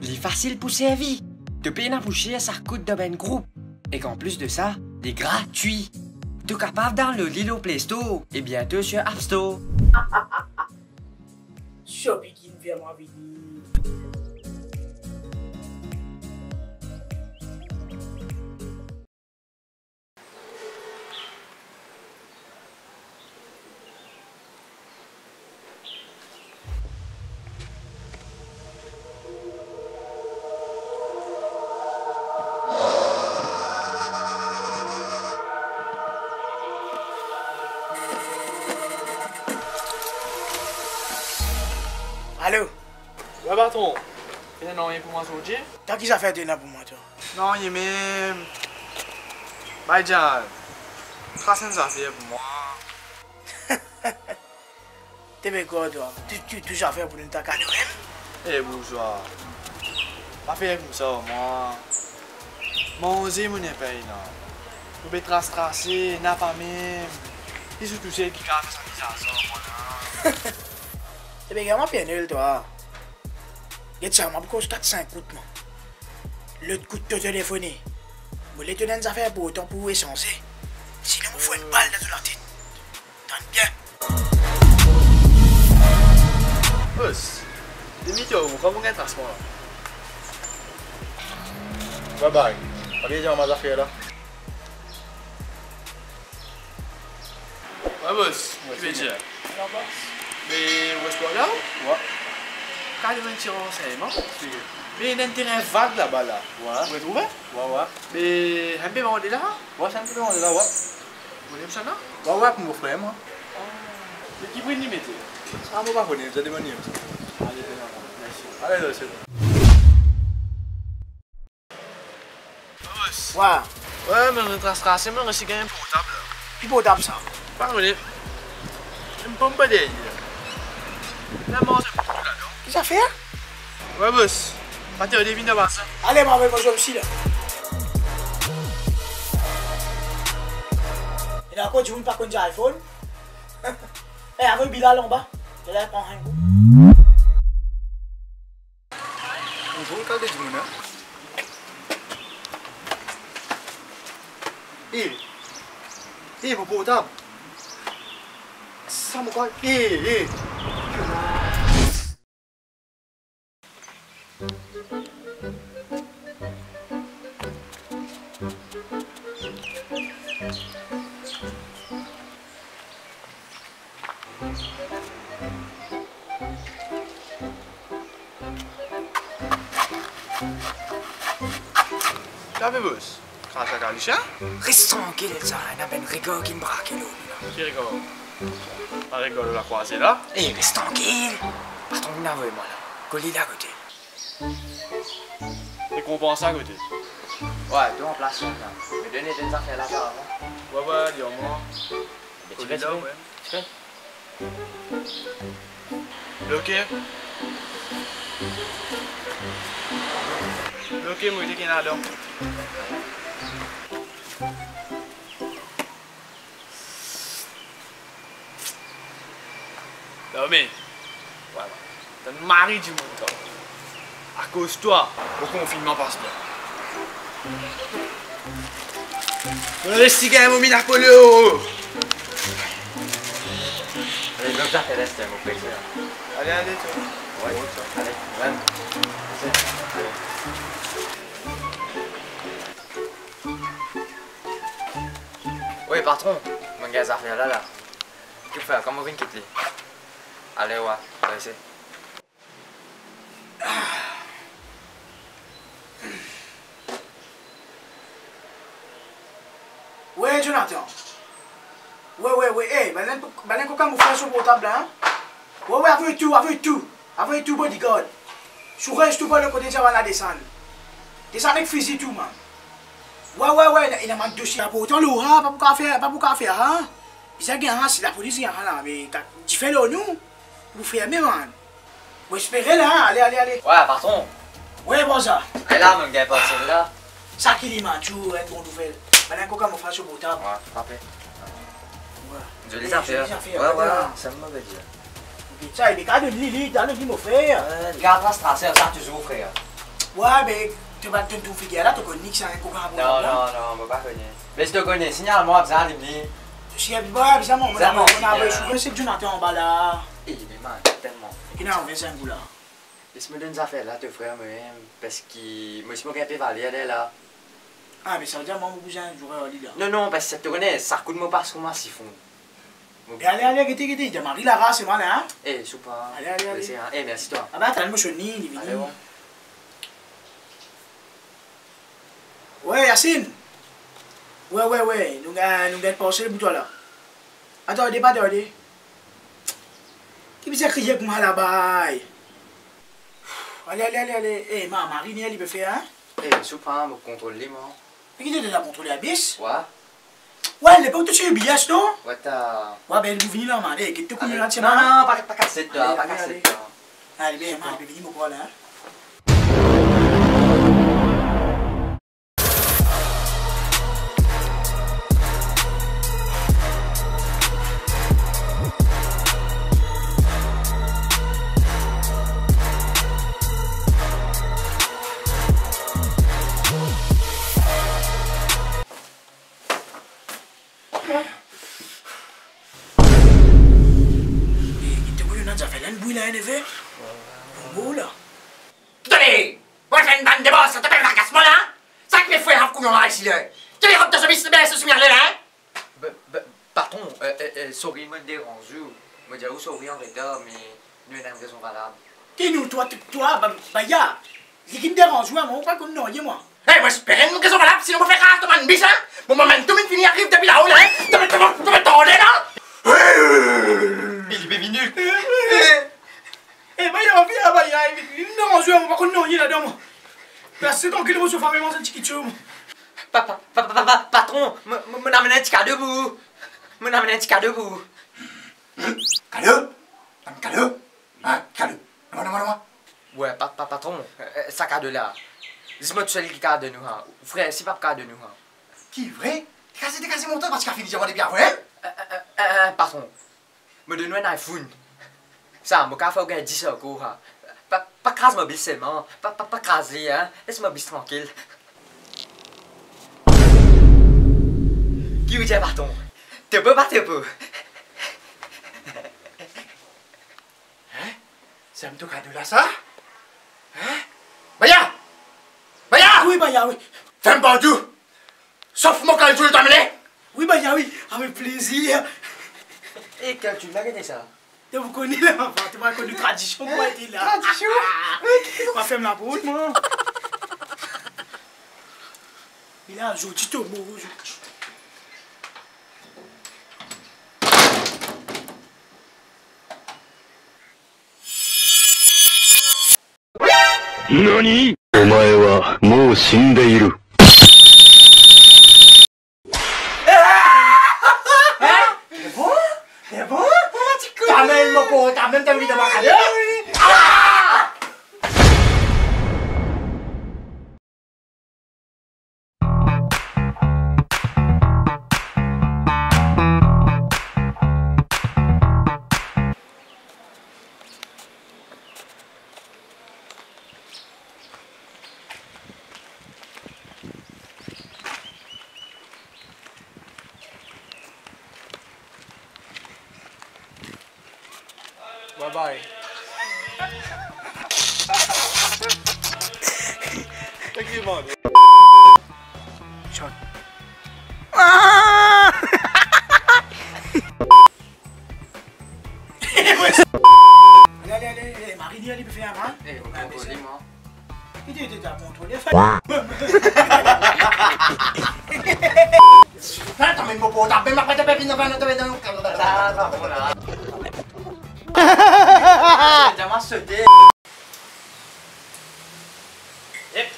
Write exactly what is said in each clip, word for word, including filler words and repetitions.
Li fasil pou servi. To pena pou cher sa kout dan bann group. Ek anplis de sa, li gratwi. To kapav download li lor Play Store e biento sur App Store. Shopping inn vremem vini. Alo? Wi, patron. Ena nanye pou mwa zordi? Twa, ki zafer to ena pou mwa, twa? Nanye mem. Bay dir, tras enn zafer pou mwa. To pe krwar twa, tou, tou, tou zafer pou nou, twa kado mem? Eh, bourzwa. Pa fer koumsa, mwa. Manze mo nepey la. Mo pe tras trase, napa mem. Se ou tousel ki kapav fer sa bizar sa, mwa la. To pe gagn mwa pie nel, twa. Get sa, mwa pou koz kat sink kout, mwa. Lot kout to telefone. Mo le to ena enn zafer inportan pou esanze. Sinon, mo fout enn bal dan to latet. Tann bien. Bos, demi to, mo krwar mo gagn tras mwa la. Bye bye. Pa bliye dir mwa zafer la. Wi, bos, ki pe dir? Alor, bos. Me, ou reste la? Wi. Kapav donn enn ti ransegnman? Si. Me, ena enn terin vag laba la. Wi. Ou trouve? Wi, wi. Me, enn pe vande la? Wi, sa enn pe vande la, wi. Ou kone sa, non? Wi, wi, pou mo frer, mwa. Ah. Me ki pri li mete? Ah, mo pa kone, bizin demann li sa. Ale, ale, ale. Mersi. Ale, ale, se bon. Bos. Wa. Wi, me mo tras trase, mo resi gagn enn portab la. Ki portab sa? Pa kone. Enn pom pa deryer. Ena manze pou tou ladan. Ki zafer? Wi, bos. Pa tarde, vinn anba sa. Ale, mo avoy mo zom isi la. Ena ankor dimoun pa konn dir iPhone. Eh, avoy Bilal anba. Bilal pran enn kou. Bonzour, kal de dimoun, hein? Eh, eh, mo portab. Sa mo krwar, eh, eh. Sa pe bos? Kras kaka lisien? Res trankil, sa ena bann regar ki'nn brake lor nou la. Ki regar? Bann regar lor lakrwaze la? Eh, res trankil! Patron inn avoy mwa la. Kol li la kote. Rekonpans la kote? Wi, to anplas la. Me donn li zafer la avan. Wi, wi, li an mwa. Be, ti pe, ti pe. Ti pe. Bloke. Bloke, mo ete ki ena ladan. Non, me, vwala. Tann mari dimoun, twa. Akoz twa, mo konfinnman pas bien. Mo resi gagn mo minn Apollo. Ale, donn sa, Célestin, mo prese la. Ale, ale, twa. Wi, ale, vinn. Wi, patron, mo gagn zafer la, la. Ki pou fer? Kouma vinn kit li? Ale, wi, prese. Wi, Jonathan. Wi, wi, wi. Eh, bann, bann koka mo frer so portab la, hein? Wi, wi, avoy tou, avoy tou. Avoy tou bodyguard. Soure tou par lot kote, dir bann la desann. Desann ek fizi tou, man. Wi, wi, wi, ena, ena bann dosie inportan lor la, pa pou kapav fer, pa pou kapav fer, hein? Bizin gagn, si lapolis gagn la, me ka-, dife lor nou. Pou ferme, man. Mo espere la, ale, ale, ale. Wi, patron. Wi, bon sa. Ala, mo gagn parsel la. Sa ki li, man, tou enn bon nouvel. Bann koka mo frer so portab. Wi, frape. Wi. Zoli zafer. Zoli zafer, wi, wi, wi. Sa mo pe dir. Oke, sa, li kapav donn li, li, donn li mo frer. Wi, gard la, sa, sa, sa, touzour, frer. Wi, be, to pa, to, to figir la, to konn li ki sa enn koka bon la. Non, non, non, mo pa kone. Me si to kone, signal mwa, bizin li vini. To si, wi, bizin mwa, mo... Bizin mwa, mwa, mwa, wi. Souvan se Jonathan anba la. Eh, me man, telman. Ki ena anvi sa enn kou la? Les mo donn zafer la to frer mwa, parski mo osi mo gagn pe valer la. Ah, me savedir mwa, mo bizin zour ar li la. Non, non, parski to kone, sa kout mo pas kouma sifon. Mo... E ale, ale, gete, gete, li mari la ras, se mal, hein? Eh, soupa. Ale, ale, ale. Mersi, hein. Eh, mersi twa. Ah, be, atann, mo sonn li, li vini. Ale, bon. Wey, Yasine. Wey, wey, wey. Nou gagn, nou gagn parcel pou twa la. Atann, de pa tarde. Ki bizin kriye kouma la, bay? Ale, ale, ale, ale. Eh, ma, mari, li pe fer, hein? Eh, soupa, mo kontrol li, mwa. Me ki to ena kontrol abis? Wi. Wey, lepok to ti bias, non? Wi, ta. Wi, be, li pou vini la, man. Eh, get to kouma la, ti man. Non, non, pa, pa kaset twa, pa kaset twa. Ale, be, man, li pe vini, mo krwar la, hein. Eh, ki to koz, ena zafer la, enn bwi la, enn efe. Bon, bon la. Tande! Mo fer enn bann debor, sa to pe trakas mwa la? Sa ki pe fer sa kouyon la isi la? Ki rob to sobi, be, so soumi ale la, hein? Be, be, patron, eh, eh, eh, sorry, mo deranz ou. Mo dir ou sorry an retar, me nou ena enn rezon valab. Ki nou, twa, twa, twa, ba, baya. Li ki deranz ou, mwa, mo pa konn nanye, mwa. Eh, mo espere nou rezon valab, sinon mo fer kraz to bann bis, hein. Mo, mo momentum finn fini ariv depi lao la, hein. To pe, to pe, to pe tande la. Li pe vini. Eh, baya, baya, baya, li deranz ou, mo pa konn nanye ladan, mwa. Les mwa trankil, mo sof ave manz enn ti kiksoz, mwa. Pa, pa, pa, pa, pa, pa, patron, mo, mo, mo amenn enn ti kado pou ou. Mo amenn enn ti kado pou ou. Kado? Bann kado? Hein, kado? Donn mwa, donn mwa, donn mwa. Wey, pa, pa, patron, eh, eh, sa kado la, zis mwa tousel ki kapav donn ou sa. Ou frer si pa kapav donn ou sa. Ki vre? Dekase, dekase mo motor, parski finn dir mwa depi avan, hein? Eh, eh, eh, eh, eh, patron, mo donn ou enn iPhone. Sa, mo kapav fer ou gagn dis ankor, sa. Pa, pa kraz mo bis selman, pa, pa, pa kraz li, hein. Les mo bis trankil. Ki ou dir, patron? To pe pa to pe? Hein? Sa mo to kado la sa? Hein? Baya! Baya! Wi, baya, wi. Ferm port ou! Sof mo kalzoul to amenn. Wi, baya, wi. Avek plezir. Eh, kalzoul la, gete sa. To pou kone la, papa, to pa konn tradision pou ete la. Tradision? Mo ferm laport, mwa. Me la, zordi to mor, zordi. Nani? Omae wa mou sindeiru. Hein? C'est bon? C'est bon? T'as même mon pote, t'as même ta vie de ma carrière. Ah! Bye bye. Thank you, man. Shot. Ah! Ale, ale, ale, ale, Marie, li, li pe fer, hein? Eh, ou kontrol li, mwa. Li, li, li, li kontrol li. Atann, me mo portab, me mo portab, vinn, vinn, vinn, vinn. Ah, sa bon la. Diaman sote. Yep.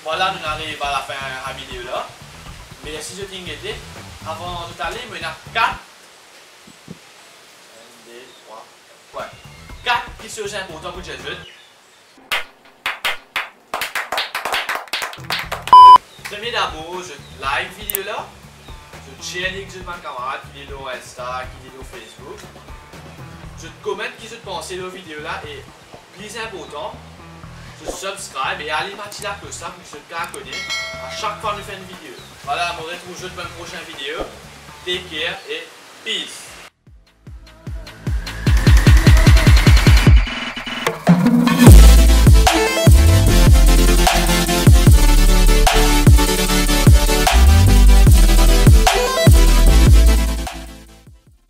Vwala, nou ariv a lafin a video la. Mersi zot inn gete. Avan zot ale, mo ena kat, enn, de, trwa, kat, kat kiksoz inportan pou dir zot. Premie dabor, zot like video la, zot share li ek zot bann kamarad, ki li lor Insta, ki li lor Facebook. Zot komant ki zot panse lor video la, e pli inportan, zot subscribe e alim ti laklos la pou zot kapav kone a sak fwa nou fer enn video. Vwala, mo retrouv zot dan enn prosin video. Take care e peace.